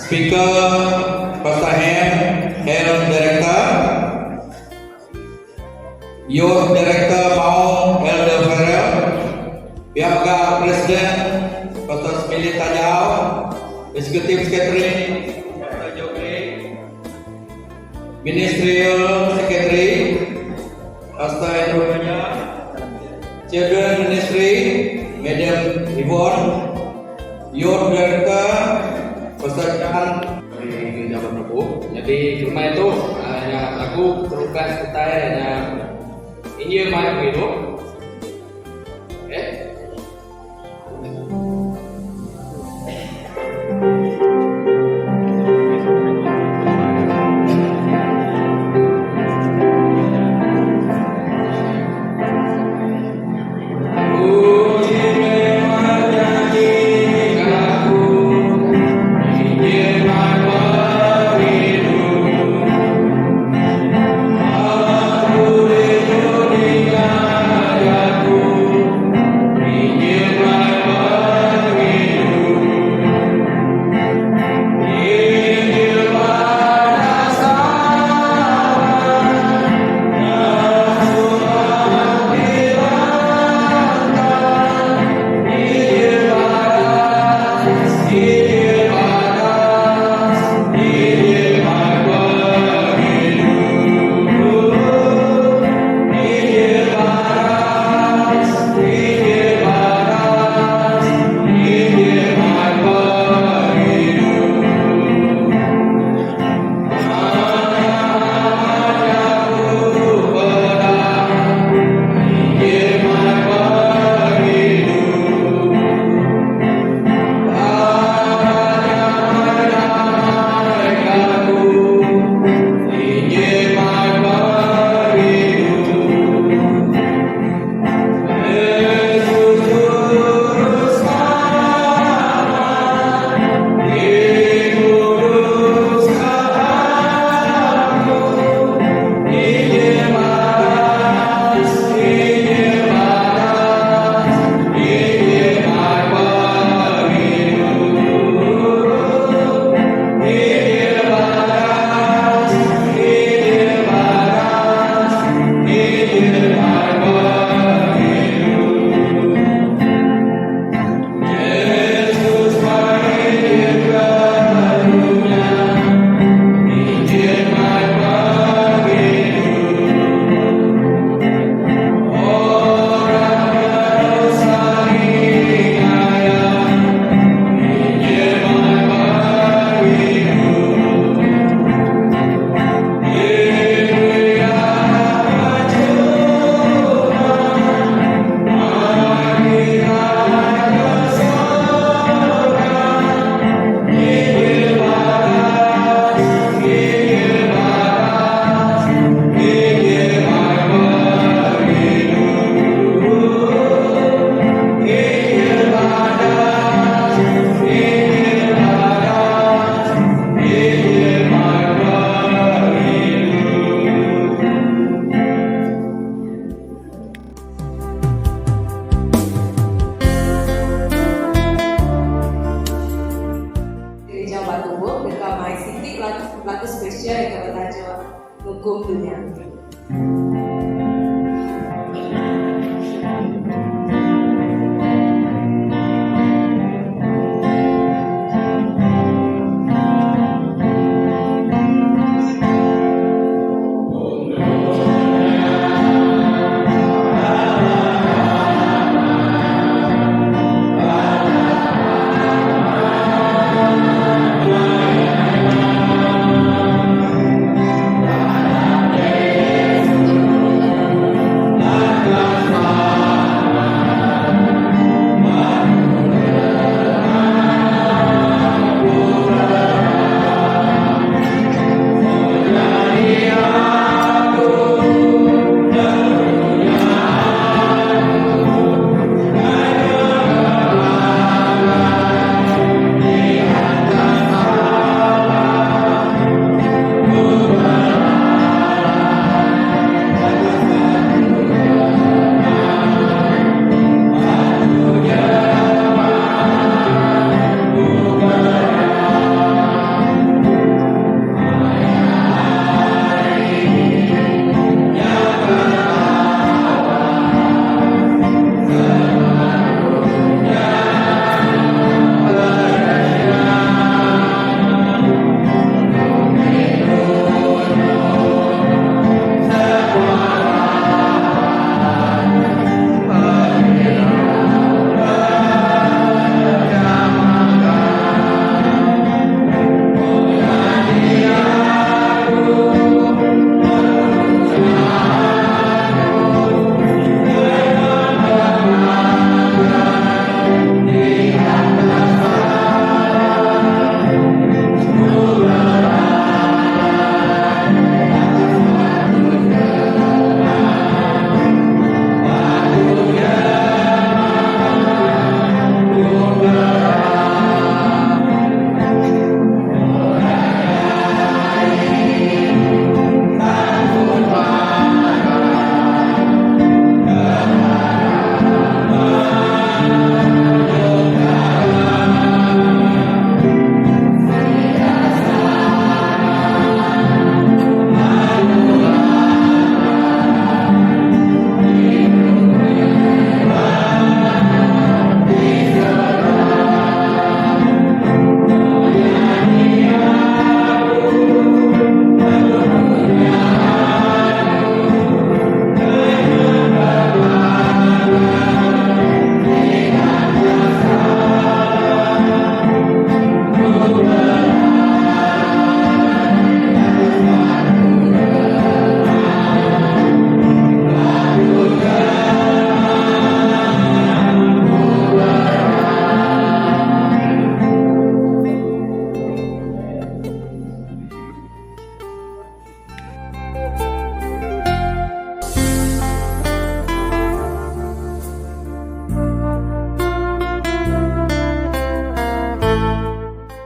Speaker Pastor Ham, Health Director, Youth Director Maong Elder Farrell, pia mega President Pastor Smiley Tajau, Executive Secretary Pastor Joe Gray, Ministerial Secretary Pastor Andrew Banya, Children Ministry Madam Yvonne, Youth Director Pastor Chan. Ari Gerija Batu. Nyadi kelumai tu nya lagu terubah kitai nya Injil Mai Pengidup. Okay. Gerija Batu Bung deka mai siti lagu spesial ke betajuk Ngukum Dunya.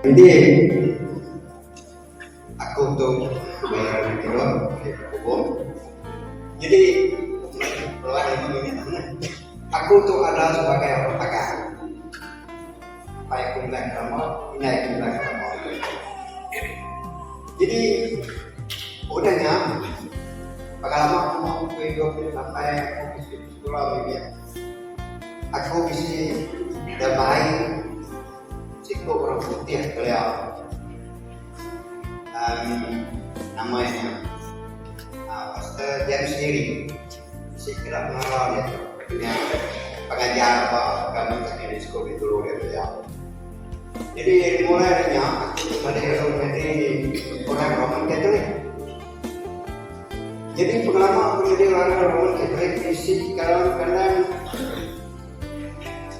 Enti aku tu bayar anak iro ari Kubong. Jadi aku tu ada sebagai orang pagar. Apai aku mega kerama, indai aku mega kerama. Jadi udah nya pengalaman aku meh aku idup sampai aku bisi besekula mimit. Aku bisi da mai siku orang putih kelia uhh nama iya uhh Pastor James Siri bisi kira pengawa diatu nya pengajar ba Government Secondary School Bintulu dia kelia. Jadi mulai ari nya aku tu tadi lalu nyadi orang Roman Catholic. Jadi pengelama aku nyadi orang Roman Catholic bisi dalam kandang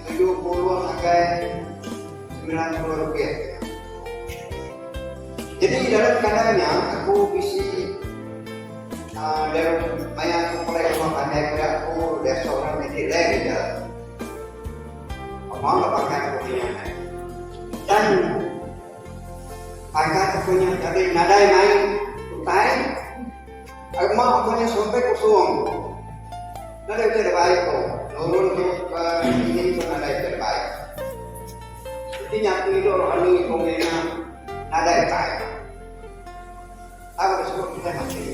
70 ngagai 90 lebih. Jadi dalam kandang nya aku bisi uhh dalam maya aku pulai rumah panjai peda aku biasa orang nyadi lay leader. Pemau pangkat aku nya. Tang Pangkat aku nya tadi nadai mai utai. Rema aku nya sampai kusung. Nadai utai da bai ku. Nurun tu ke ini pun nadai utai da bai. Reti nya aku ngidup rohani ku meh nya nadai utai. Tau disebut kitai mati.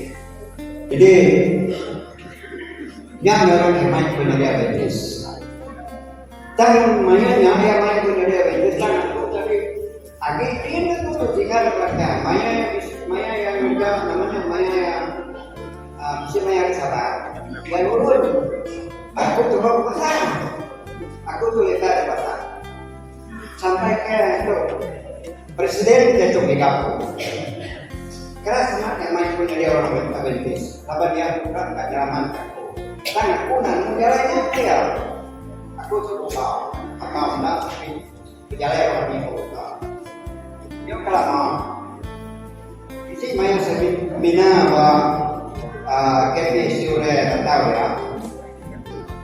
Jadi nya meh orang ke mai ku nyadi Adventist. Tang maya nya iya mai ku nyadi Adventist tang aku tadi agi din aku tu tinggal da belakang maya iya bisi maya iya ngereja nama nya maya iya uhh bisi maya hari sabat iya nurun aku tebak pasang aku tu letak da pasang sampai ke tu presiden ke tu mega aku keras amat iya mai ku nyadi orang Adventist laban iya mega ka nyelamat aku tang aku nanu jalai nya pia. Aku tu buka atau enda tapi bejalai rohani ko buka. Nyau ke lama bisi mayuh seminar ba uhh KPSU re Tatau ira.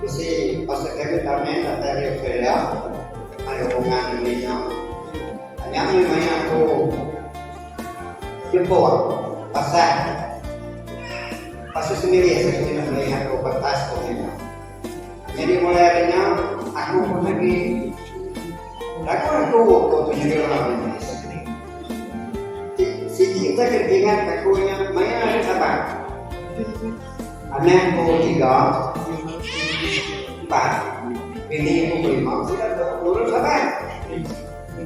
Bisi Pastor Kevin Tarmen datai ari Australia mai hubungan mina. Nya meh maya aku jemput pasal pasal sendiri saya semina melihat aku pentas ko mina. Nyadi mulai ari nya, aku pun agi ragu-ragu aku tu nyadi orang Adventist. Siti utai ke dikingat aku nya maya hari Sabat. Anak ku tiga, empat, bini ku kelima sida tu nurun Sabat.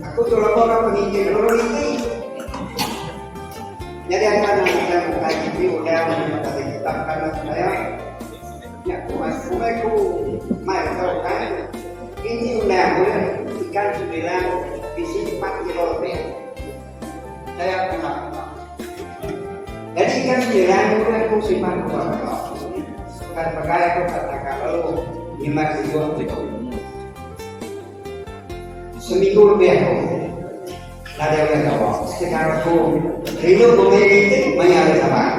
Aku tu lebuh orang penginjil nurun iti. Nyadi akan utai bukai ti udah ditetapkan saya. Nya ku mai kumbai ku mai tau utai ini undang ulih ikan sembilang bisi empat kilo lebih. Saya kena. Jadi ikan sembilang ulih ku simpan ku ba mega. Bukan pegai aku ka tangkap lalu nyimbat ujung tu. Seminggu lebih aku nadai ulih gawa. Sekarang aku rindu bemai meeting maya hari Sabat.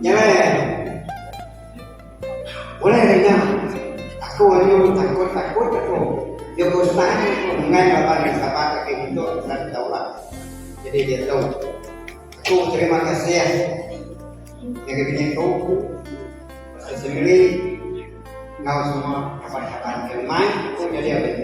Nya meh ulih ari nya aku anyu takut-takut aku nyebut tan aku enggai laban ari sabat agi nyentuk enda tau lah. Jadi diatu aku terima kasih ngagai bini aku pasal sendiri enggau semua kaban-kaban ke mai aku nyadi Adventist.